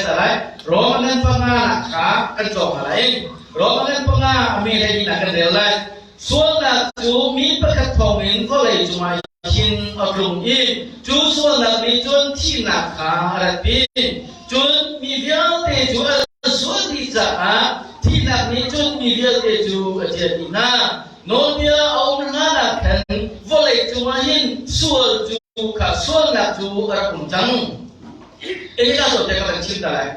ta lai. Rom ngan panga nak kha kan cawk hna lai. Rom ngan panga a me le nak kan rel lai. Sualnak cu mi pakhat thawngin vawlei cungah hin a tlung i cu sualnak nih cun thihnak kha a ratpi. Cun mi vialte cu an sual dih caah thihnak nih cun mi vialte cu a ciah dih hna. Nawlbia a um hlanah khan vawlei cungah hin sual cu kha sualnak cu a rak um cang. Eka zawn te ka van chim ta lai.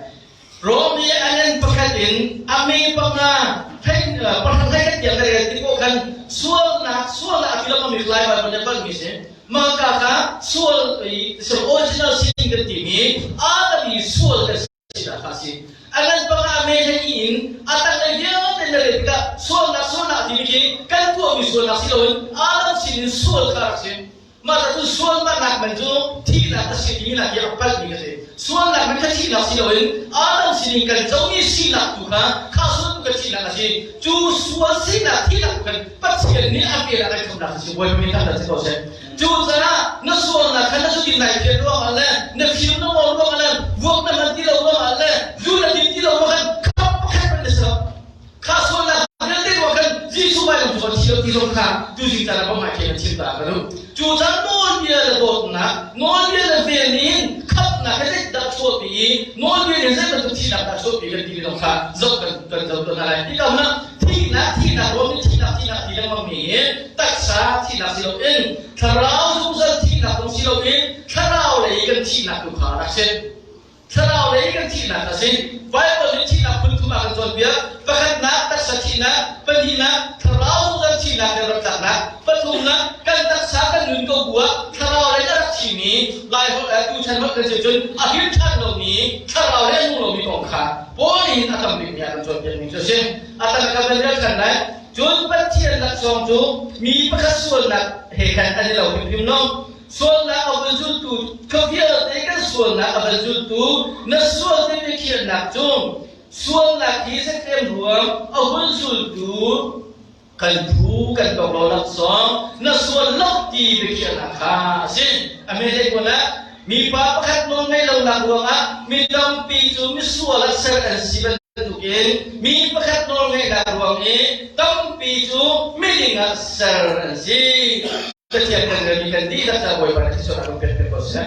Rom i a ngan pakhat in a me panga thei pakhat hlei khat tiang ka rel ti ko khan sualnak sualnak a ti lo mi lai Bible nih palmi si. Mah ka kha sual i original sin kan timi Adam i sual kan si dah kha si. A ngan panga me hlei in a tanglei vialte na rel tikah sualnak sualnak timi khi kan tuahmi sualnak si loin Adam sin in sual kha rak si. Mah cu sualnak man cu thihnak a si timi nak hi a palhmi a si. Sualnak man kha thihnak si loin Adam sinin kan comi sinak tu kha kha sual tu kan thihnak a si. Cu sual sinak thihnak tu kan Pathian nih a vel ah kan khamnak a si. Bawipa min thangthat si ko seh. Cucaah na sualnak kha na zutin nai phiat ruangah le na fim na ngol ruangah le vuak na hman ti lo ruangah le zu na din ti lo ruangah khan khap pakhat hmanh na si lo. Kha sualnak vialte ruang khan Jesuh vailam cung a thi lo ti zong kha tuzing caan ah bawmh ngai khin an chim ta ka duh. Cu caan nawlbia le dawtnak, nawlbia le vel nih hin khamhnak he zeidah chuahpi i nawlbia nih zei bantuk thihnak dah chuahpi kan timi zong kha zoh kan kan zoh tawn hna lai. Hi ka hmun ah thihnak, thihnak ruang nih thihnak, thihnak ti lengmang mi hi taksa thihnak si loin thlarau zungzal thihnak zong si loin thlarau lei kan thihnak tu kha a rak si. Thlarau lei kan thihnak a si. Bible nih thihnak phun thum ah kan cawnpiak. Pakhatnak taksa thihnak, pahnihnak thlarau zungzal thihnak le rak tlaknak, pathumnak kan taksa kan nun ko bu ah thlarau lei a rak thimi Laiholh eh tuchan holh kan si cun a hrin ṭhan lomi thlarau lei a nung lomi kong kha Paul nih a tam bikmi ah kan cawnpiakmi cu a si. A tang kan van rel ṭhan lai. Cun Pathian laksawng cu mi pakhat sualnak he khan an i lo hrimhrim lo. Sualnak a van zultu kha vialte kan sualnak a van zultu na sual timi thiannak cu sualnak hi zetlem ruang a hun zultu kan phu kan tong lo laksawng na sual lo ti biakhiahnak kha a si. A hme hlei kun ah mipa pakhat nawl ngei lonak ruangah mi tampi cu misual ah ser an si bantukin mi pakhat nawl ngeihnak ruang i tampi cu miding ah ser an si. Pathian kan rel mi kan dihlak ca Bawipa na thisual ah pek ko seh.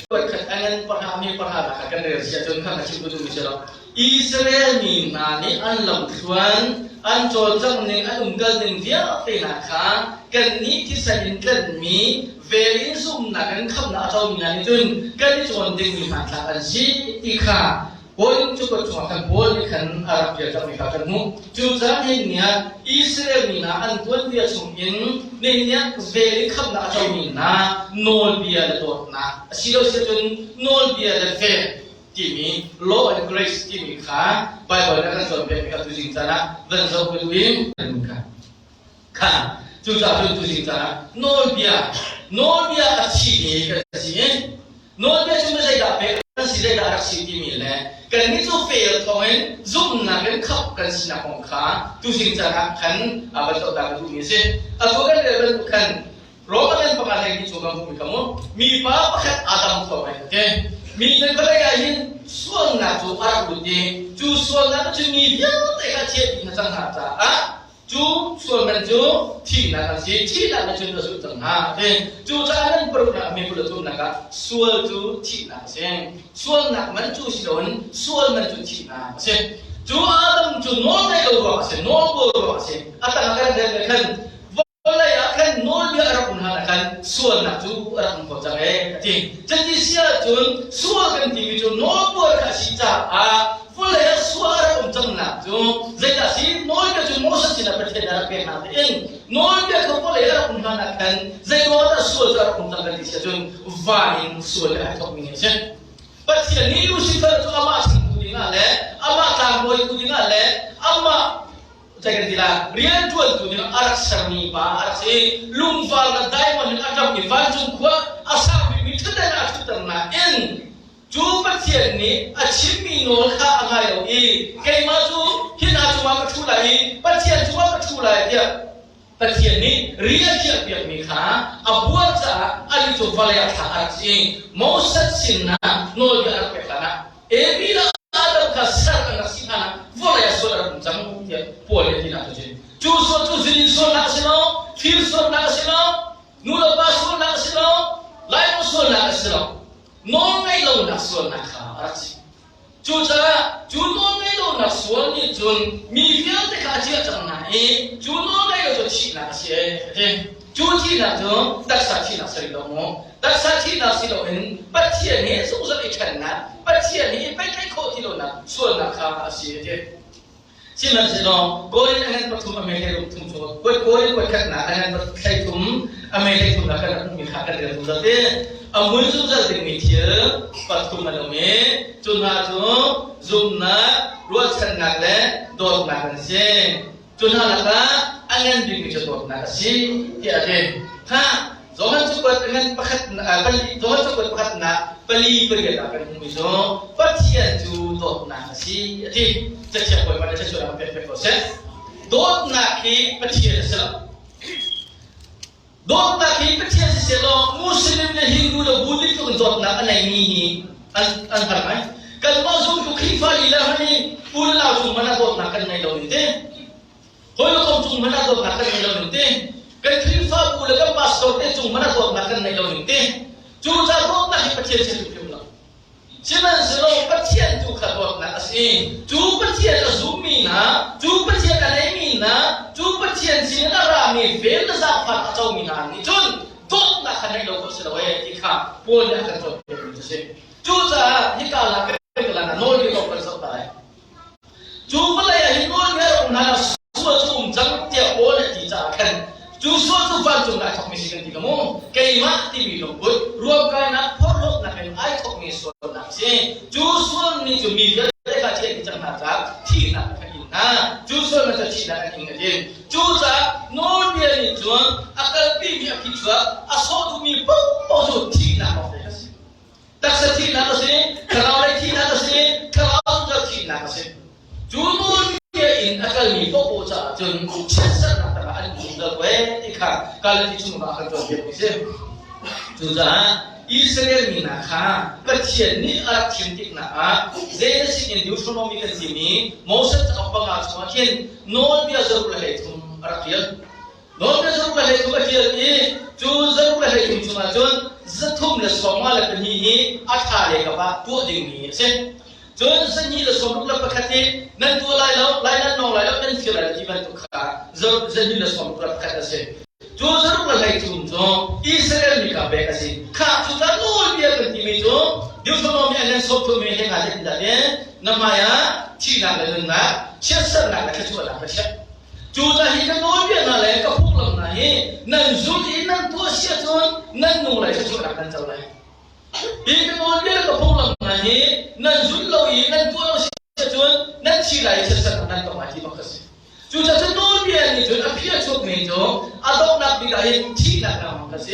Khat angan pahra mi pahra na kha kan rel sia cun kha ka chim duh mi si lo. Israel mi hna nih an lamthluan, an cawlcangh ning, an umkal ning vialte hna kha kannih thisen in tlenmi vel in zumhnak in khamhnak a comi hna nih cun kan i cawn dingmi hmanthlak an si ti kha Paul cu ka chungah khan Paul nih khan a rak ṭial cangmi kha kan hmuh. Cu caan hin ni ah Israel mi hna an tuanbia chungin nihin ni ah vel in khamhnak a comi hna nawlbia le dawtnak a si lo si ahcun nawlbia le vel timi law and grace timi kha Baibal nih a kan cawnpiakmi kha tuzing caan ah van zoh ka duh in kha kha cucaah cun tuzing caan ah nawlbia nawlbia a thimi kan si i Nawlbia cu zeidah pek kan si zeidah rak si timi le kannih cu fel thawngin zumhnak in khap kan sinak kong kha tuzing caan ah khan a van zoh ta ka duhmi a si. Atu kan rel bantuk khan Roman an pakhat hlei ni chung kan hmuhmi kha mu mipa pakhat Adam thawngin okay mi nan vawlei ah hin sualnak cu a rak lut i cu sualnak cu mi vialte kha thiah dih hna cang hna caah Cu sualman cu thihnak an si. Thihnak nih cun a zulh cang hna. Ti. Cucaah nan paruknak mi kul thumnak ah sual cu thihnak a si. Sualnak man cu si loin sual man cu thihnak a si. Cu Adam cu nawl ngei lo ruang a si, nawl buar ruang a si. A tang ah kan rel khan vawlei ah khan nawlbia a rak um hlan ah khan sualnak cu a rak um ko cang ee a ti. Cuti si ahcun sual kan timi cu nawlbuar kha a si caah vawlei ah sual a rak um cangnak cu zeidah si nawlbia cu Moses sinah Pathian a rak pek hna tein nawlbia kha vawlei a rak um hlan ah khan zeiruang dah sual cu a rak um cang kan ti si ahcun van in sual a thawkmi a si. Pathian nih Lucifer cu amah changtu dingah le amah tlangbawitu dingah le amah zei kan ti la rianṭuantu ding a rak sermi pa a rak si lungvar le diamond in a ṭammi vancung khua a sang bikmi ṭhutdan ah a ṭhutter nain Cu Pathian nih a chimmi nawl kha a ngai lo i keimah cu hi hna cungah ka ṭhu lai i Pathian cungah ka ṭhu lai tiah Pathian nih ri a khiahpiakmi kha a buar caah anih cu vawlei ah thla a rak si i Moses sinah nawlbia a rak pek hlanah. Evi le Adam kha ser an rak si hna vawlei ah sual a rak um cang tiah Paul nih a tinak cu cu sual cu zudin sualnak a si lo, thil sualnak a si lo, nu le pa sualnak a si lo, lainu sualnak a si lo, nawlngeih lonak sualnak kha a rak si. Cucaah cu nawlngeih lonak sual nih cun mi vialte kha a ciah cang hna i cu nawlngeih lo cu thihnak a si a ti. Cu thihnak cu taksa thihnak si rih lo mu. Taksa thihnak si loin Pathian he zungzal i ṭhennak, Pathian he i pehtlaih khawh ti lonak sualnak kha a si a ti. Sihmanhsehlaw Korin a ngan pathum a mei hlei thum chung Korin kuatkhatnak a ngan hlei thum a mei hlei thumnak kan rak hmuhmi kha kan rel zungzal te. A mui zungzal dingmi thil pathum an um i cu hna cu zumhnak, ruahchannak le dawtnak an si. Cu hna lakah a ngan bikmi cu dawtnak a si tiah a ti. Kha Johan cakuat ngan pakhat pali Johan cakuat pakhatnak pali pariat ah kan hmuhmi cu Pathian cu dawtnak a si a ti. Cathiang Bawipa nih thluachuah pek pek ko seh. Dawtnak hi Pathian a si lo. Dawtnak hi Pathian si sehlaw Muslim le Hindu le Buddhist tluk in dawtnak a neimi hi an an har ngai. Kanmah zumtu Khrihfa lila hmanh hi u le nau cung hmanh ah dawtnak kan ngei lo ning ti. Hawikom cung hmanh ah dawtnak kan ngei lo ning ti. Kan Khrihfabu le kan pastor te cung hmanh ah dawtnak kan ngei lo ning ti. Cu ca dawtnak hi Pathian si hrimhrim lo. Sihmanhsehlaw Pathian tu kha dawtnak a si. Cu Pathian a zummi hna, cu Pathian a neimi hna, cu Pathian sinin a rami vel le zaangfak a comi hna nih cun dawtnak kha ngeih lo khawh si lo ee ti kha Paul nih a kan cawnpiakmi cu a si. Cucaah hika la kan ah nawlbia kong kan zoh ta lai. Cu vawlei ah hin nawlbia a um hlan ah sual cu um cang tiah Paul nih a ti caah khan cu sual cu vancung ah ai thawkmi si kan ti ka mu. Keimah timi lungput ruamkainak phorhlawtnak in ai thawkmi sualnak a si. Cu sual nih cu mi vialte kha thi an ti cang hna caah thihnak kha in hna. Cu sualnak cu thihnak an ing a ti. Cucaah nawlbia nih cun a kalpimi a phichuak a sawh duhmi paohpaoh cu thihnak lawngte a si. Taksa thihnak a si, thlarau lei thihnak a si, thlarau zungzal thihnak a si. Cu nawlbia in a kalmi paohpaoh caah cun chiatserhnak tangah an um zungzal ko ee ti kha Galati chungah a kan cawnpiakmi si. Cucaah Israel mi hna kha Pathian nih a rak thim tiknak ah Genesis in Deuteronomy kan timi Moses cauk panga chungah khin nawlbia zaruk le 13 a rak ṭial. Nawlbia zaruk le 13 a ṭial i cu zaruk le 13 chungah cun 352 hi a ṭha le kap ah tuah dingmi a si. Cun 261 hi nan tuah lai lo, lai nan nawng lai lo, nan fir lai lo ti bantuk kha 261 a si. Cu 313 cu Israel mi kha pek a si. Kha cu ta nawlbia kan timi cu Deuteronomy an nan sawm thumi he nga zeitindah ti na hmai ah thihnak le nunnak, chiatsernak le thluachuahnak ka chiah. Cu ca hi ka nawlbia hna le ka phunglam hna hi nan zulh i nan tuah si ahcun nan nung lai thluachuahnak nan co lai. Hi ka nawlbia le ka phunglam hna hi nan zulh lo i nan tuah lo si ahcun nan thi lai i chiatsernak nan tong lai ti bak a si. Cucaah cu nawlbia nih cun a phiah chukmi cu a donghnak bik ah hin thihnak lengmang a si.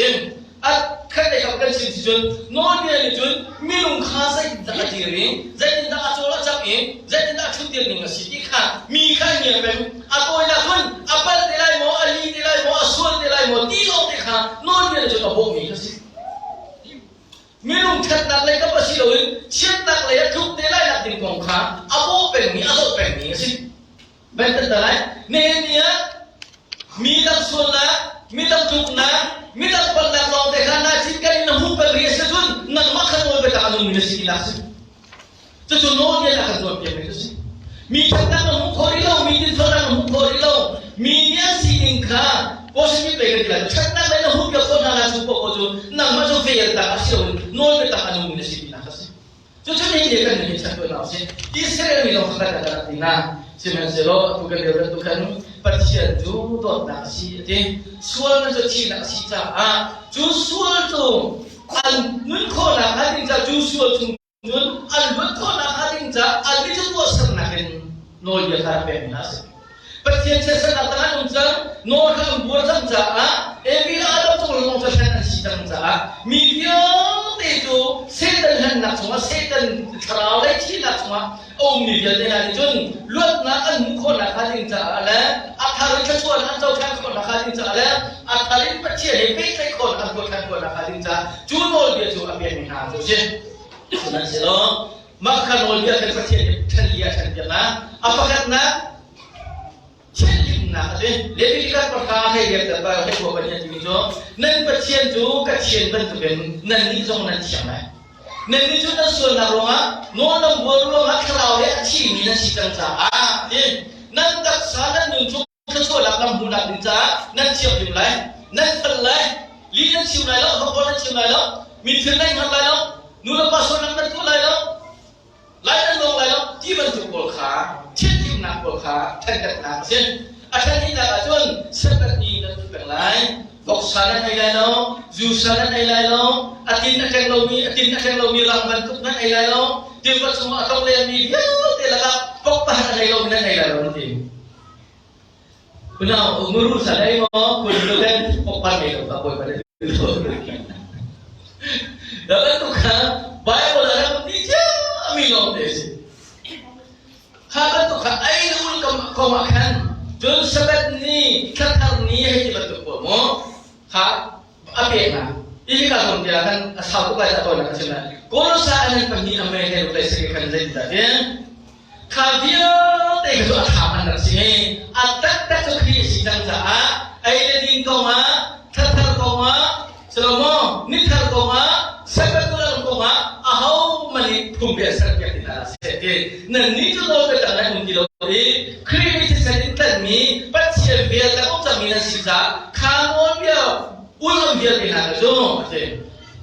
A khat lei kam kan chim si cun nawlbia nih cun minung kha zeitindah a dir i zeitindah a cawl a cang i zeitindah a ṭhutdir ning a si ti kha mi kha an ngiar peng. A tawinak cun a palh te lai maw, a li te lai maw, a sual te lai maw ti lawng te kha nawlbia nih cun a bawhmi kha si. Minung ṭhatnak lei kap a si loin chiatnak lei a tluk te lai nak ding kong kha a bawh pengmi, a zoh pengmi a si. Bantan ta lai. Nihin ni ah mi dang sualnak, mi dang tluknak, mi dang palhnak lawng te kha na cinken in na hmuh peng rih a si cun nangmah kha nawl biatak a nungmi na si tinak a si. Cucu nawlbia na kan cawnpiakmi cu a si. Mi ṭhatnak na hmuh khawh rih lo, mi dinfelnak na hmuh khawh rih lo, mi nih an sining kha positive lei kan ti lai. Ṭhatnak lei na hmuh piak khawh hna lai cu paoh cu nangmah cu vel tak a si loin nawl biatak a nungmi na si tinak a si. Cucu ni nih kan nih chan tuah usih. Israel mi lawng kha kan rak ti hna. Sihmanhsehlaw atu kan lio bantuk khan Pathian cu dawtnak a si a ti. Sual cu thihnak a si caah cu sual cu an nun khawhnak hnga ding caah cu sual chung cun an luat khawhnak hnga ding caah an nih cu tuahsernak in nawlbia kha rak pekmi hna a si. Pathian chiatsernak tangah an um cang, nawl kha an buar cang caah Evi le Adam cung lawng cu hlen an si cang caah mi vialte cu Satan hlennak chungah Satan thlarau lei thihnak chungah a ummi vialte hna nih cun luatnak an hmuh khawhnak hnga ding caah le a thar in thluachuahnak an cohlan khawhnak hnga ding caah le a thar in Pathian he pehtlaih khawhnak an tuah ṭhan khawhnak hnga ding caah cu nawlbia cu a pekmi hna cu a si. Sihmanhsehlaw. Mah kha nawlbia kan Pathian nih ṭhen li a ṭhen piak hna. A pakhatnak thianhlimnak a si. Leviticus pahra hei rian dah ba hei khua pahnih a timi cu nan Pathian cu ka thian bantukin nannih zong nan thiang lai. Nannih cu nan sualnak ruangah nawl nan bual ruangah thlarau he a thimi nan si cang caah ti nan taksa nan nun chung thluachuahnak nan hmuhnak ding caah nan thianghlim lai, nan fel lai, li nan chim lai lo, vokhawl nan chim lai lo, mi thil nan hngal lai lo, nu le pa sualnak nan tuah lai lo, lai nan lawng lai lo ti bantuk pawl kha thianhlimnak pawl kha ṭhenkhatnak a si. A ṭhenhnak ahcun Sabbath ni nan tuah peng lai, voksa nan ei lai lo, zusa nan ei lai lo, a tin a ṭeng lomi a tin a ṭeng lomi rang bantuk nan ei lai lo, tiva chungah a tlonglengmi vialte lakah pok pakhat a nei lomi nan ei lai lo, an ti. Kunau nguru sa lai mo kun lu ten pok pan nei lo ka bawi pa le Da bantuk kha Bible a rak ti cia mi lawng te si. Kha bantuk kha ai ul kam kong ah khan cun Sabbath ni thlathar ni hei ti bantuk pawl mu kha a pek hna. Hi ka zawn bia khan a sau tuk lai ta tawi nak a chim lai. Kolosa an pahnih a mei he lu lai khan zei ti dah Kha vialte kha cu a thlam an rak si i a taktak cu Khrih a si cang caah ei le din kongah, thlathar kongah, Salomo nithar kongah, Sabbath lam kongah ahohmanh nih phungbia serpiak ti hna hlah seh ti. Nannih cu nawl biatak nan um ti lo i Khrih nih thisen in tlanhmi Pathian vel tak um cangmi nan si caah kha nawlbia ulh vialte hna kha cu a ti.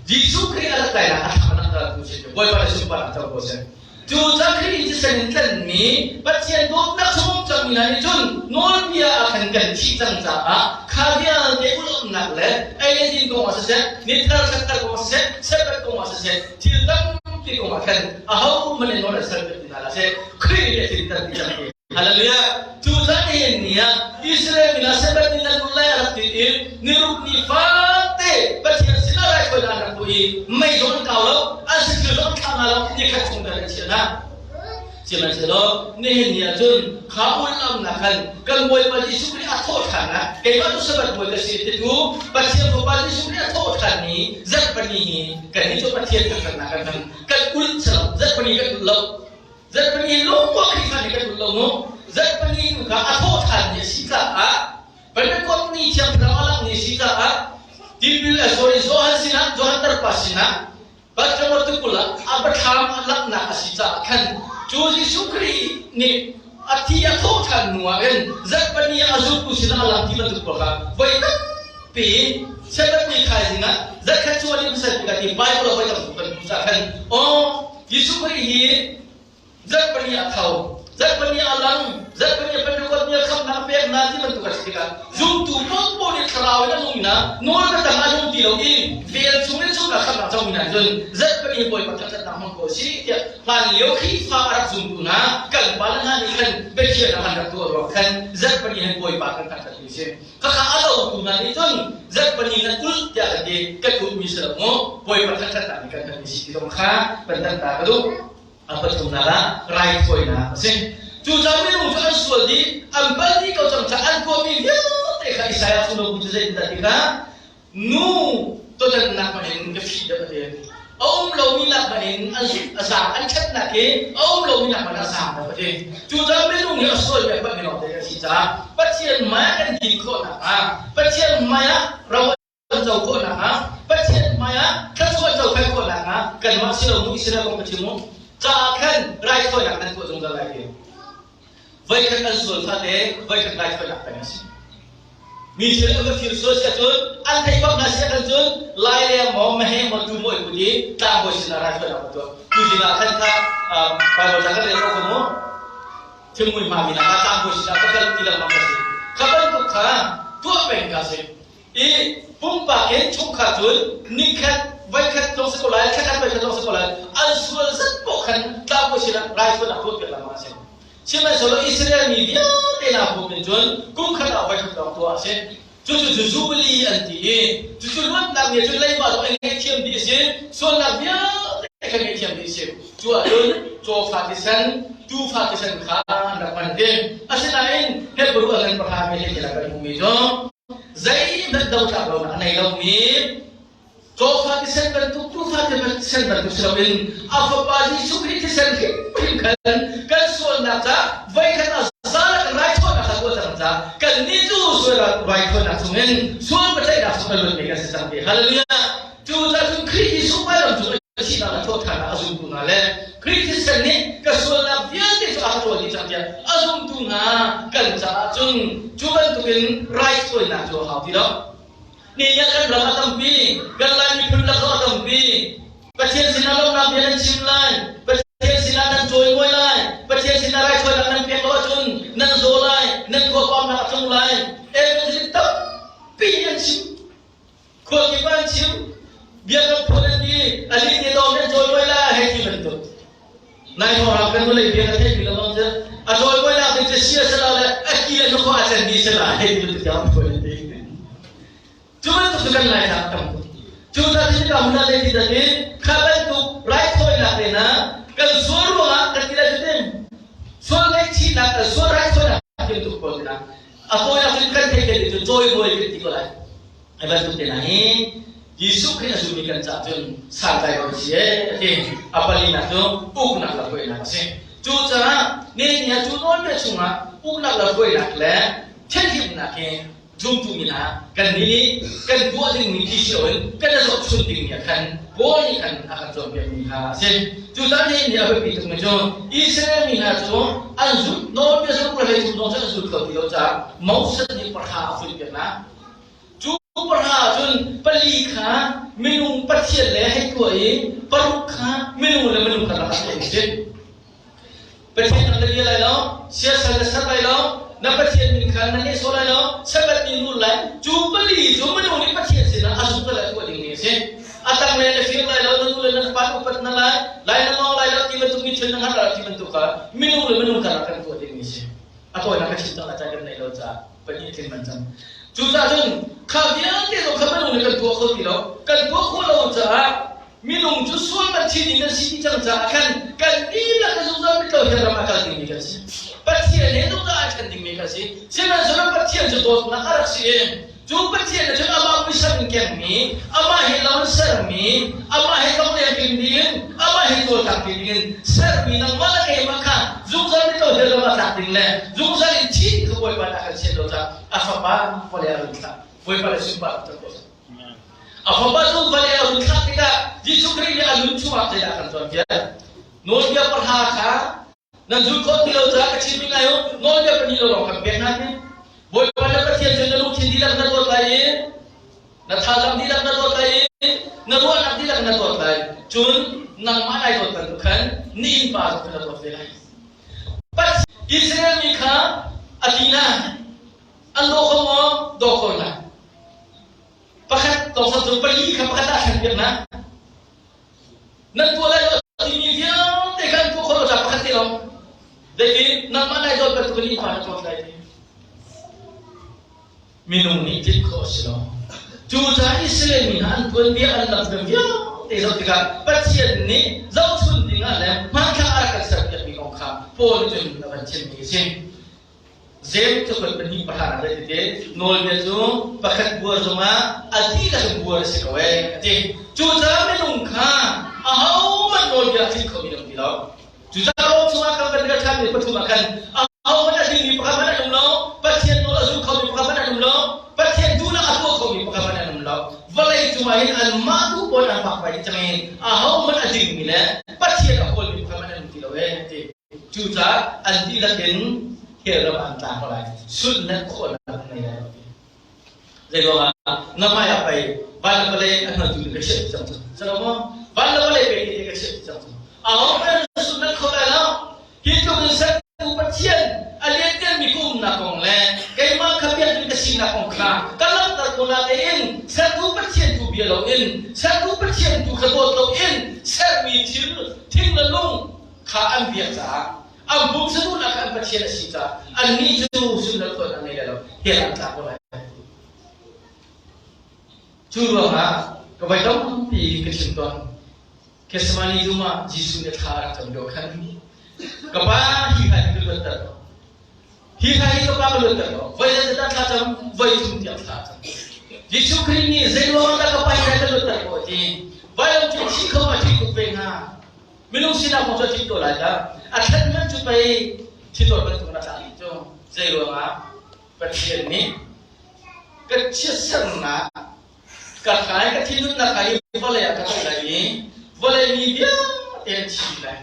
Jesuh Khrih a rak tlainak a thlam a langhtertu si. Bawipa le sunparnak co ko seh. Cu cang Khrih thisen in tlanhmi Pathian dawtnak chung cangmi hna nih cun nawlbia ah khan kan thih cang caah kha vialte ulh-umnak le ei le din kong ah siseh, nithar sakthar kong ah siseh, Sabbath kong ah siseh, thil tampi kong ah khan ahohmanh nih nawl an ser ti hna hlah seh. Khrih nih a tlinter dih cang ti. Hallelujah! Cu caan nihin ni ah Israel mi hna Sabbath ni nan ulh lai a rak ti i niruk ni fate Pathian sinah raithawinak an rak tuah i mei zong an kau lo, an sathil zong an thlah hna lo, nikhat chung tal an chiah hna. Sihmanhsehlaw nihin ni ah cun kha ulh-amnak khan kan Bawipa Jesuh Khrih a thawh ṭhan ah keimah cu Sabbath bawi ka si titu Pathian Fapa Jesuh Khrih a thawh ṭhan ni zarhpini hi kannih cu Pathian thangṭhatnak kan hman kan ulh zarhpini kan ulh lo Zarhpini lungkuak Khrihfa nih kan ulh lo mu. Zarhpini tu kha a thawh ṭhan ni a si caah Pentecost ni Thiang Thlarau a langh ni a si caah tipil eh sorry Johan sinah Johan tarpa sinah Patmos tikulh ah a biathlam a langhnak a si caah khan cu Jesuh Khrih nih a thi a thawh ṭhan hnu ah hin zarhpini ah a zultu sinah a lang ti bantuk pawl kha voi tampi Sabbath ni thaizing ah zarhkhat cu an i hmasat tikah ti Bible ah voi tam tuk kan hmuh caah khan aw Jesuh Khrih hi zarhpani a tho, zarhpani a lang, zarhpani a Pentecost ni a khamhnak pek hna ti bantuk a si tikah zumtu paohpaoh nih thlarau in a nung na nawl biatak a nung ti lo i vel chung in zumhnak khamhnak co mi hna cun zarhpani hi Bawipa thangṭhatnak hmang ko si tiah hlan lio Khrihfa a rak zumtu hna kan pale hna nih khan biakhiahnak an rak tuah ruang khan zarhpani hin Bawipa kan thangṭhat mi si. Khakha a lotu hna nih cun zarhpani nan ulh tiah kan ti kan ulhmi si lo mu Bawipa thangṭhatnak nih kan hmanmi si ti zong kha kan tan ta ka duh. A pathumnak ah raithawinak a si. Cu caan minung cu an sual dih, an bal dih ko cang caah an tuahmi vialte kha Isaiah chung lo cu zeitindah ti kha Nu todannak hmanh in ka fih deuh a ti. A um lomi nak hmanh in a zaang an ṭhatnak hi a um lomi nak hmanh a zaang deuh a ti. Cucaah minung hi a sualmi a palhmi lawngte kan si caah Pathian hmai ah kan din khawh nakhnga Pathian hmai ah ro an co khawh nakhnga Pathian hmai ah thluachuah co khan khawh nakhnga kanmah si lo mu Israel kong ka chim mu caah khan raithawinak nan tuah zungzal lai ti. Voikhat an sual fate voikhat raithawinak peng a si. Mi thil an va fir sual si ahcun an theih bak hna si ahcun cun lai leng maw meheh maw tuu maw i put i tlangbawi sinah raithawinak va tuah. Tu zing ah khan kha Bible ca kan rel ko kha mu. Thilmui hma mi nak ah tlangbawi sinah va kal ti lengmang ka si. Kha bantuk kha tuah peng ka si. I pumpak in chungkhar cun nikhat voikhat zong si ko lai, thlakhat voikhat zong si ko lai, an sual zat poh khan tlangbawi sinah raithawinak tuah piak lengmang a si. Sihmanhsehlaw Israel mi vialte hna pum in cun kum khat ah voikhat lawng tuah a si. Cucu cu Jubilee an ti i cucu luatnak ni cun leiba zong an ngaihthiam dih a si, sualnak vialte kha ngaihthiam dih a si. Cu ahcun cawfa thisen, tuufa thisen kha an rak hman ding. Asinain Hebrew a ngan pahra mi he kan hmuhmi cu zeihmanh dotlak lonak a nei lomi. Cawfa thisen bantuk, tuufa thisen bantuk si loin a Fapa Jesuh Khrih thisen hrimhrim khan kan sualnak ca voikhat a zalak raithawinak kha tuah cang caah kannih cu sual raithawinak chungin sual biaceihnak chung a luatmi kan si cang ti. Hallelujah! Cu cun Khrih Jesuh vailam cung a thihnak le thawhṭhannak a zumtu hna le Khrih thisen nih ka sualnak vialte cu a ka ṭawl dih cang tiah a zumtu hna kan caah cun cu bantukin raithawinak cu a hau ti lo. Ni ah kan ram a tampi, kan Lai miphun lak a tampi. Pathian sinah lawmhnak bia nan chim lai, Pathian sinah nan cawimawi lai, Pathian sinah raithawinak nan pek lo ahcun nan zaw lai, nan khuapamnak a tlung lai. Evangelist tampi an chim. Khuakip ah an chim. Biakam phun an ti, ali te dawm nan cawimawi lai hei ti bantuk. Nai thawng kan vawlei bia na theihmi lengmang cu a cawimawinak ding cu sia sila le a ki le nukhua a cen dih sila hei ti bantuk tiang an ti. Cu bantuk cu kan lai nak tam tuk. Cu ta tin ka hun le ti ta tin kha bantuk raithawinak te na kan sual ruangah kan ti lai cu tin sual ngaihchihnak sual raithawinak tin tuk ko tina a fawinak cun kan theih te cu cawimawi kan ti ko lai. Hi bantuk te hna hi Jesuh Khrih a zummi kan caah cun santlai ko si ee a ti. A palinak cu uknak le hruainak a si. Cucaah nihin ni ah cu nawlbia chungah uknak le hruainak le thianhlimnak hi zumtu mi hna kan nih kan tuah dingmi ti si loin kan i zohchunh dingmi ah khan Paul nih khan a kan cawnpiakmi kha a si. Cucaah nihin ni a biapi tukmi cu Israel mi hna cu an zulh nawlbia zulh le hlei zong cu an zul kho ti lo caah Moses nih pahra a funpiak hna. Cu pahra cun pali kha minung pathian le hei tuah i paruk kha minung le minung karlak ah tuah si. Pathian nang na bia lai lo, siasal na ser lai lo, na Pathian min kha na nehsawh lai lo, Sabbath ni nul lai. Cu pali cu minung nih Pathian sinah a zung le tuah dingmi a si. A tanglei na fir lai lo, na nu le na pa upat na lai, lai na ngawng lai lo ti bantuk mi thil na hngalh lai ti bantuk kha minung le minung karlak kan tuah dingmi a si. A tawinak ka chim cang lai caan kan nei lo caah. Pahnih tling man cang. Cucaah cun kha vialte zong kha minung nih kan tuah kho ti lo. Kan tuah khawh lo caah minung cu sual man thi ding kan si ti cang caah khan kan dihlak in zungzal mitlo he ram a kal dingmi kan si. Pathian he zungzal ai ṭhen dingmi kan si. Sihmanhsehlaw Pathian cu dawtnak a rak si i Cu Pathian nih cun amah muisam in kengmi, amah he lo in sermi, amah he tlongleng ding ding, amah he cawlcang ding in sermi nangmah le keimah kha zungzal in lo ram ah tlak ding le zungzal in thi kha Bawipa nih a kan sian lo caah a fapa vawlei a run thlah. Bawipa le sunparnak cu ko A fapa cu vawlei a run thlah tikah Jesuh Khrih nih a nun chungah zeidah a kan cawnpiak? Nawlbia pahra kha Nan zul khawh ti lo caah ka chim ngai u. Nawlbia pahnih lo lawng kan pek hna ti. Bawipa na Pathian cu na lungthin dihlak na dawt lai i na thazaang dihlak na dawt lai i na ruahnak dihlak na dawt lai. Cun nangmah nai dawt bantuk khan ni innpa zong kha na dawt ve lai. Israel mi kha a ti hna. An daw kho maw? Daw kho hna. Pakhat tawngsa cu pali kha pakhat ah thlen piak hna. Nan tuah lai lo timi vialte kha an tuah khawh lo caah pakhat te lawng. Zeitin nangmah nai dawt bantuk in innpa na dawt lai ti. Minung nih tlinh khawh a si lo. Cucaah Israel mi hna an tuanbia an lamhruai vialte zoh tikah Pathian nih zohchun dingah le hmanthlak a rak kan serpiakmi kong kha Paul nih cun a van chimmi a si. Jeim cakuat pahnih pahra ah zei ti nawlbia cu pakhat buar zongah a dihlak in buar a si ko ee a ti. Cucaah minung kha ahohmanh nawlbia a tlinh khomi an um ti lo. Cucaah Rom chungah kan van rel ṭhanmi pathum ah khan ahohmanh a dingmi pakhat hmanh an um lo, Pathian nawl a zul khomi pakhat hmanh an um lo, Pathian duhnak a tuah khomi pakhat hmanh an um lo. Vawlei cungah hin anmah duh pawl an vak vai cang i ahohmanh a dingmi le Pathian a kawlmi pakhat hmanh an um ti lo ee a ti. Cucaah an dihlak in hell ram ah an tla ko lai. Sulhnak khawhnak an ngei lai lo ti. Zei ruangah na hmai ah pei van le vawlei a hngaltu in ka chiah cang cu. Salo maw? Van le vawlei pei ti ka chiah cang cu. Aho hmanh sulhnak kho lai lo. Hi tluk in sertu Pathian a liannganmi ka umnak kong le keimah kha biakinn ka sinak kong kha ka langhter ko natein sertu Pathian tu bia loin sertu Pathian tu kha dawt loin sermi thil thing le lung kha an biak caah an pumsa duhnak kha an pathian a si caah annih cu sunnak tuan an ngei lai lo hell an tla ko lai. Cu ruangah ka voi tampi ka chim tawn. Gethsemane dum ah Jesuh nih thla a rak cam lio khan ka pa hi hla hi ka luatter ko. Hi hla hi ka pa ka luatter ko. Voi zeizat dah thla cam? Voi thum tiang thla cam. Jesuh Khrih nih zeiruang dah ka pai lai ka luat ko ti. Vailam cu thi kho a thi tuk ve hnga. Minung sinak kong cu a thi ko lai dah. A thlan hmanh cu pei thi dawt bantuk na tlak cu zeiruang ah Pathian nih ka chiatsernak ka hlai ka thinunnak ai vawlei ah ka toh lai i vawlei mi vialte an thi lai.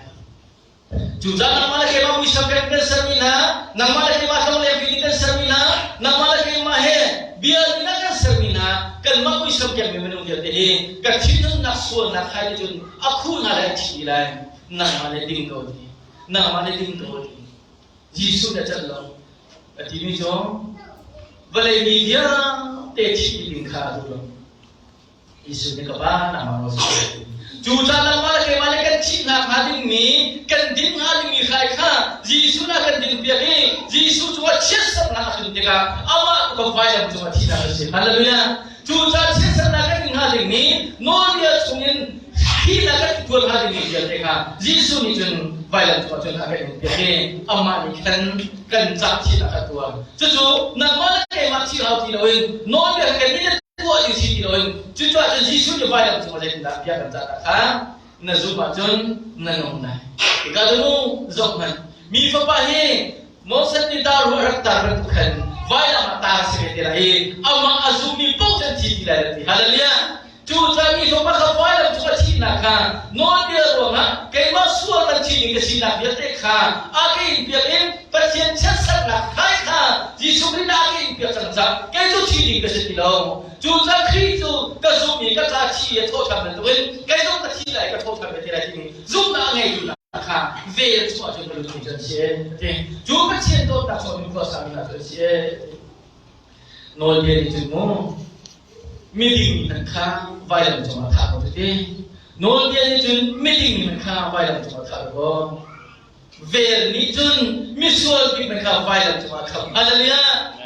Cucaah nangmah le keimah muisam kan kan sermi hna, nangmah le keimah tlongleng pi kan sermi hna, nangmah le keimah he bia in a kan sermi hna, kanmah muisam kemmi minung vialte hi ka thinhunnak sualnak hai cun a khuh hna lai thi lai. Nangmah le ding ko ti. Nangmah le ding ko ti. Jesuh na cat lo. A timi cu vawlei mi vialte thi ding kha a duh lo. Jesuh nih ka pa nangmah nawl si Cu caan nangmah le keimah nih kan thihnak hnga dingmi kan din hnga dingmi hrai kha Jesuh na kan din piak i Jesuh cungah chiatsernak a tlun tikah amah tu kan vailam cungah thihnak a si. Hallelujah. Cu caan chiatsernak kan din hnga dingmi nawlbia chungin thihnak kan tuan hnga dingmi vialte kha Jesuh nih cun vailam cungah cun a kan in piak i amah nih khan kan cah thihnak a tuar. Cucu nangmah le keimah thih hau ti loin nawlbia kan nih tuah ding si ti loin cucaah cun Jesuh nih vailam cungah zeitindah bia kan cah kha na zumh ahcun na nung lai. Hika cu nu zoh hmanh. Mi fapa hi Moses nih dar a rak tar bantuk khan vailam ah tar si ve te lai i amah a zummi paoh cu an thi ti lai ti. Hallelujah. Cucaah mi fapa kha vailam cung a thihnak kha nawlbia ruangah keimah sual man thi ding ka sinak vialte kha a ka in piak in Pathian chiatsernak khai kha Jesuh Khrih nih a ka in piak cang caah kei cu thi ding ka si ti lo. Cucaah Khrih cu ka zumh i ka ca thi a thawhṭhan bantukin kei zong ka thi lai ka thawhṭhan ve te lai timi zumhnak a ngeitu hna kha vel chuah cu ka lungthin cu an si a ti. Cu Pathian dawtnak chuah mi khua sami hna cu an si. Nawlbia nih cun mu miding hmanh kha vailam cungah thah ko ti. Nawlbia nih cun miding hmanh kha vailam cungah thah ko. Vel nih cun misual bik hmanh kha vailam cungah khamh. Hallelujah!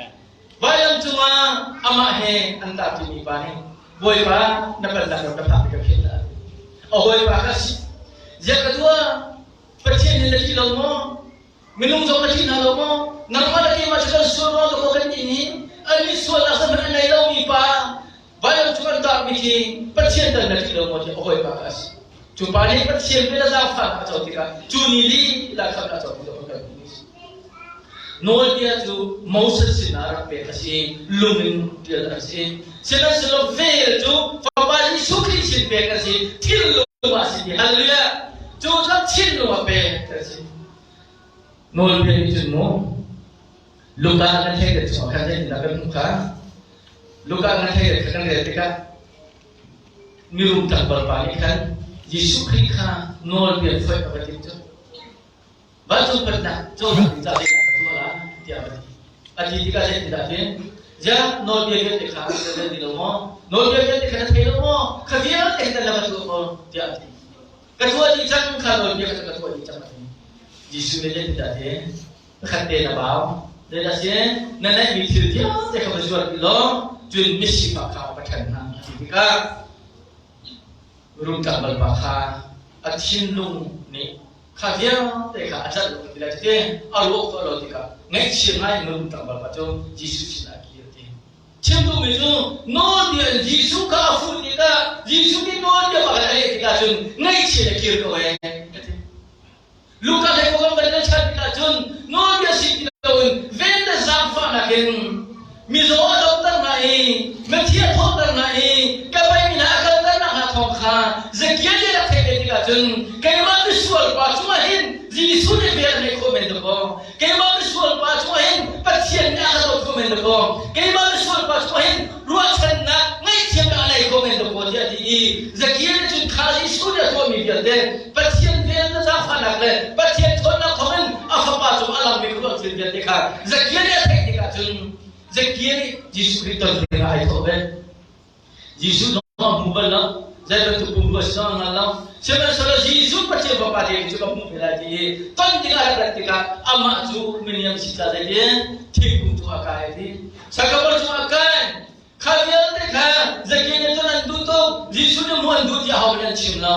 Vailam cungah amah he an tarṭimi pa nih Bawipa na pennak ram ka phak ti ka philh dah. A hawipa kha si. Ziah ka tuah? Pathian nih na ṭih lo maw? Minung zong na ṭih hna lo maw? Nangmah le keimah cu kan sual ruang dawkaw kan ih ni? An nih sualnak zeihmanh a nei lomi pa vailam cung an tarmi khi Pathian tal na ṭih lo maw tiah a hawipa kha a si. Cu pa nih Pathian vel a zaangfahnak a co tikah cu ni lila khamh a co ti zong kan hmuh. Nawlbia cu Moses sinah rak pek a si, lung in ṭial a si. Sihmanhsehlaw vel cu Fapa Jesuh Khrih sin pek a si, thinlung ah a si ti. Hallelujah! Cu cu thinlung ah pek a si. Nawlbia nih cun mu Luka na thei det chungah khan zeitindah kan hmuh kha? Luka na thei det kha kan rel tikah mirum tlangval pa nih khan Jesuh Khrih kha nawlbia foih a va tim cu. Vancung pennak cohlan ding caah zeidah ka tuah lai tiah a va ti. A ti tikah zeitindah a ti? Ziah nawlbia vialte kha na rel ti lo maw? Nawlbia vialte kha na thei lo maw? Kha vialte hi na la va tuah ko tiah a ti. Ka tuah dih cang kha nawlbia kha ka tuah dih cang a ti. Jesuh nih zeitindah a ti? Pakhat te na bau. Zeidah si? Na neihmi thil vialte kha va zuar dih law cun misifak kha va ṭhen hna a ti tikah rum tlangval pa kha a thinlung nih kha vialte kha a tlanh lo ti lai te a ruah khawh lo tikah ngaihchia ngai in rum tlangval pa cu Jesuh sinah a kir ti. Chim duhmi cu nawlbia in Jesuh kha a fuh tikah Jesuh nih nawlbia pakhat a leh tikah cun ngaihchia in a kir ko ee a ti. Luka hlei ko kan van chan tikah cun nawlbia si ti loin ven le zaangfahnak in mizaw a damter hna i mithi a thawhter hna i ka beimi hna a kalter hna thawng kha Zakian nih rak theih ve tikah cun keimah misual pa cungah hin Jesuh nih vel a ngeih khawh men dakaw keimah misual pa cungah hin Pathian nih a ka dawt khawh men dakaw keimah misual pa cungah hin ruahchannak ngaihthiamnak a nei khawh men dakaw tiah a ti i Zakian nih cun kha Jesuh nih a tuahmi vialte Pathian vel na zaangfahnak le Pathian ṭhawnnak thawngin a fapa cung a langmi khuaruah thil vialte kha Zakian nih a theih tikah cun Zakian nih Jesuh Khrih ton dingah ai thawh ve. Jesuh zong a hmu bal lo. Zei bantuk pumrua si zong a hngal lo. Sihmanhsehlaw Jesuh Pathian Fapa te cu ka hmuh ve lai ti i ton dingah a rak rat tikah amah cu miniam si ca zeitin thingkung cungah kai a ti. Sakapar cungah kai. Kha vialte kha Zakian nih cun an duh tuk. Jesuh nih hmuh an duh tiah ahohmanh an chim lo.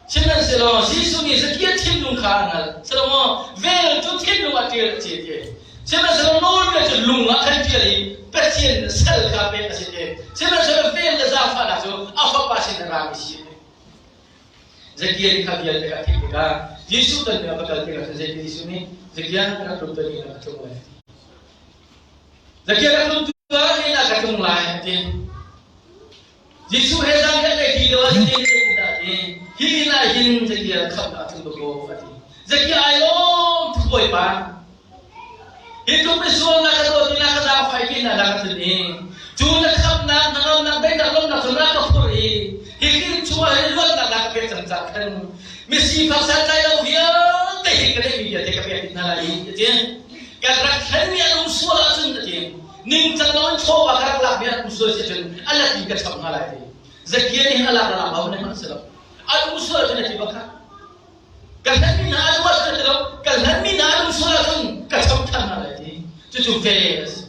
Sihmanhsehlaw Jesuh nih Zakian thinlung kha a hngalh. Salomo, vel cu thinlung ah ṭial a ci a ti. Sihmanhsehlaw nawlbia cu lung ah khan ṭial i Pathian sal kha pek a si te. Sihmanhsehlaw vel le zaangfahnak cu a fapa sin a rami si. Zakian kha vialte kha a theih tikah Jesuh ton ding a va kal tikah cun zeitin Jesuh nih Zakian ka rak tlum tuan inn ah ka tlung lai. Zakian rak tlum tuan inn ah ka tlung lai a ti. Jesuh he zan kan ei ti lo ah zeitin dah ti. Hi inn ah hin Zakian khamh ah tlung ko a ti. Zakian ai lawm tuk Bawipa. Hi tluk i sualnak ka dawt i na ka zaangfah i na ka tlun i cu na khamhnak hnangamnak daihnak lawmhnak cu na ka phurh i hi kin chungah hin luatnak na ka pek cang caah khan misifak santlai lo vialte hi ka neihmi vialte ka pek hna lai i a ti. Kan rak thlenmi an um sual ahcun a ti. Ningcang loin chawva ka rak lakmi an um sual si ahcun a lat in ka cham hna lai ti. Zakia nih hin a lak a lak lo ne hmanh si lo. An um sual ahcun a ti bak kha. Ka hlanmi hna an uat ti lo, ka hlanmi hna an um sual ahcun ka cham than hna lai ti. Cucu ve a si.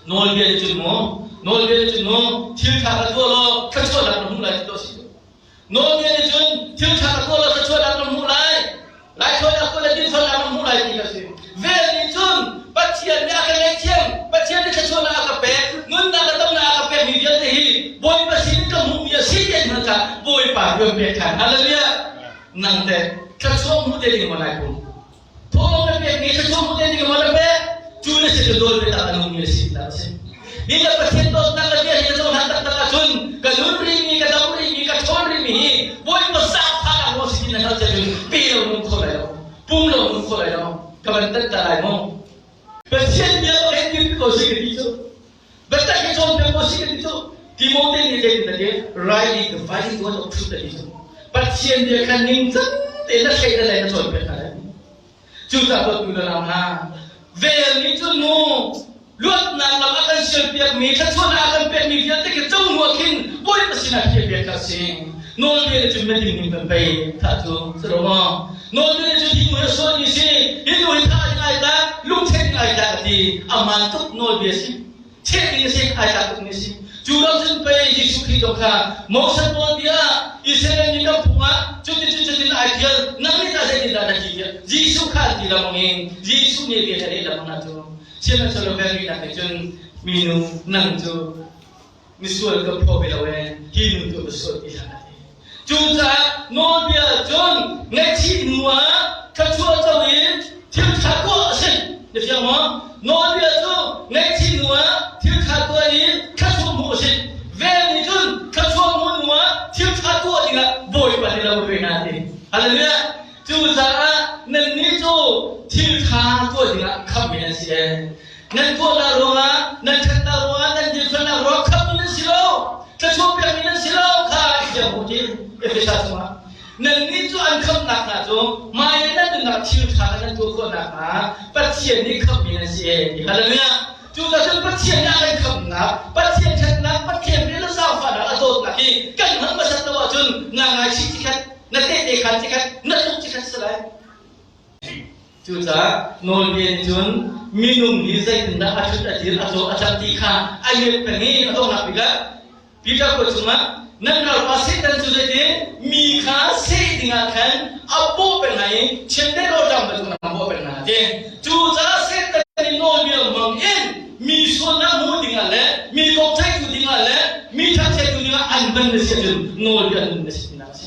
Nawlbia nih cun maw, nawlbia nih cun maw, thil ṭha kha tuah law thluachuahnak na hmuh lai ti to si. Nawlbia nih cun thil ṭha kha tuah law thluachuahnak na hmuh lai. Laithawinak tuah le dinfelnak na hmuh lai ti kha si. Vel nih cun Pathian nih a ka ngaihthiam, Pathian nih thluachuahnak a ka pek, nunnak le damnak a ka pekmi vialte hi Bawipa sin ka hmuhmi a si ti an hngalh caah Bawipa rian pek ṭhan. Hallelujah! Nang teh thluachuah hmu te ding maw nai pum? Thawhlawm na pekmi thluachuah hmu te ding maw na pek? Cu na si cu dawl biatak a nungmi na si tinak a si. Ni le Pathian dawtnak le bia hi na cohlan taktak ahcun ka nun rihmi, ka dam rihmi, ka ṭhawn rihmi hi Bawipa zaangfahnak maw si ti na hngalh cun pe lo nung kho lai lo. Pum lo nung kho lai lo. Ka van tat ta lai mu. Pathian bia ka hin dirpi ko si ka ti cu. Biatak hi cawnpiak ko si ka ti cu. Timote nih zeitin a ti? Rightly dividing the word of truth a ti cu. Pathian bia kha ningcang tein na theih na lei na cawnpiak hna lai. Cucaah dawtmi le nau hna, vel nih cun mu luatnak lam a kan sialpiakmi, thluachuahnak a kan pekmi vialte khi co hnu ah khin Bawipa sinah khiahpiak kha a si. Nawlbia nih cun miding ning kan pei thah cu si lo maw? Nawlbia nih cun hi nu hi a sualmi si, hi nu hi thah ding ai tlak, lungthin ding ai tlak a ti. Aman tuk nawlbia si. Cheh ding a si, ai tlak tukmi a si. Cu lo cun pei Jesuh Khrih zong kha Moses nawlbia Israel mi kan phung ah cuticun cutin ai tial, nang nih tah zeitindah na ti tiah Jesuh kha an ti lengmang i Jesuh nih bia a leh lengmang hna cu sihmanhsehlaw velngeihnak nih cun minu nang cu misual ka phaw ve lo ee hi nu tu va sual ti hlah a ti. Cucaah nawlbia cun ngaihchih hnu ah thluachuah co in thil ṭha tuah a si. Na fiang maw? Nawlbia cu ngaihchih hnu ah thil ṭha tuah in thluachuah hmuh a si. Vel nih cun thluachuah hmuh hnu ah thil ṭha tuah dingah Bawipa nih lo ve hna ti. Hallelujah! Cucaah nannih cu thil ṭha tuah dingah khamhmi nan si ee. Nan tuahnak ruangah, nan ṭhatnak ruangah, nan dinfelnak ruangah khamhmi nan si lo. Thluachuah pekmi nan si lo kha i fiang u ti Efesa chungah. Nannih cu an khamhnak hna cu hmai i nan nunnak thil ṭha kha nan tuah khawh nakhnga Pathian nih khamhmi nan si ee ti. Hallelujah! Cucaah cun Pathian nih a kan khamhnak, Pathian ṭhatnak, Pathian rian le zaangfahnak a dawtnak hi kan hngalh hmasat lo ahcun naa ngaichih cikhat, na tehte khan cikhat, na tluk cikhat si lai. Cucaah nawlbia nih cun minung hi zeitindah a ṭhut a dir a caw a cam ti kha a ngelh peng i a donghnak bik ah Peter khua chungah nan ralpa Satan cu zeitin mi kha seh dingah khan a bawh peng hna i chiandeih rawlṭam bantuk in a bawh peng hna a ti. Cucaah Satan nih nawlbia hmang in mi sualnak hmu dingah le mi kong theihtu dingah le mi thangchiattu dingah an ban na si ahcun nawlbia an nun na si tinak a si.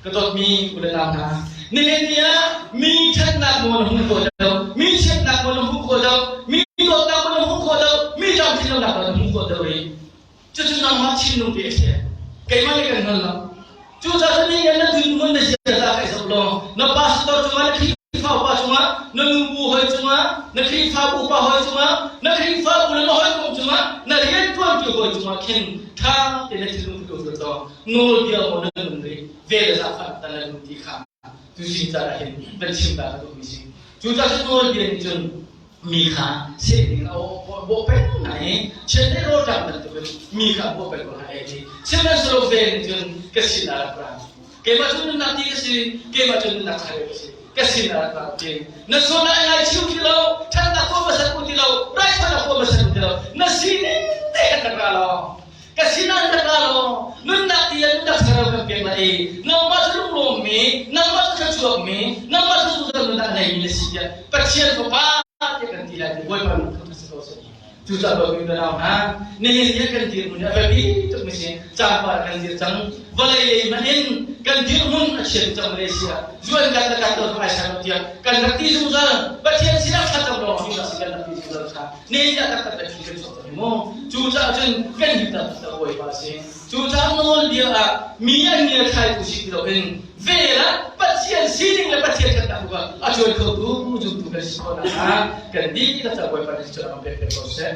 Ka dawtmi u le nau hna, nihin ni ah mi ṭhatnak maw na hmuh khawh lo, mi chiatnak maw na hmuh khawh lo, mi dawtnak maw na hmuh khawh lo, mi tlamtlin lonak maw na hmuh khawh lo i cucu nangmah thinlung te a si. Keimah nih kan hngal lo. Cucaah cun nihin na dirhmun na ziaza kai zoh law, na pastor cungah na Khrihfa upa cungah, na nubu hawi cungah, na Khrihfabu upa hawi cungah, na Khrihfabu le na hawikom cungah, na rianṭuantu hawi cungah khin ṭha tein na thinlung tu ruat law nawlbia maw na nun rih vel le zaangfah ta na nun ti kha tuzing caan ah hin van chim ta ka duhmi si. Cucaah cun nawlbia nih cun mi kha seh ding a bawh peng hna i chiandeih rawlṭam bantukin mi kha a bawh peng ko hna e ti. Sihmanhsehlaw vel nih cun ka sin ah rak ra. Keimah cu nunnak ti ka si, keimah cu nunnak thar ka si. Ka sin ah rak ra ti. Na sual ah ngaichim ti lo, ṭhatnak tuah hmasat u ti lo, raithawinak tuah hmasat u ti lo, na sining te khan rak ra law ka sinah na ra law nunnak ti le nunnak thlarau kan pek lai i nangmah cu lunglawmmi nangmah cu thluachuakmi nangmah cu zungzal nunnak a neimi na si tiah Pathian Fapa tiah kan ti. ti lai ti Bawipa lungthin si ko seh. Cucaah dawtmi unau hna, nihin hi kan dirhmun hi a biapi tukmi si. Caangpa kan dir cang. Vawlei lei hmanh in kan dirhmun a chia cang Malaysia. Zuan kan le kan ton ai sang tiah kan rak ti zungzal. Pathian sinah thlacam lawng hi si kan rak ti zungzal kha. Nihin ah taktak le thi kan chuak cang mu. Cucaah cun kan him tak tak Bawipa si. Cucaah nawlbia ah mi an ngiar thlaitu si ti loin vel ah Pathian sining le Pathian kan tak a cuai khotu zumtu kan si khawh nakhnga kan dihlak ca Bawipa nih cu a pek ko seh.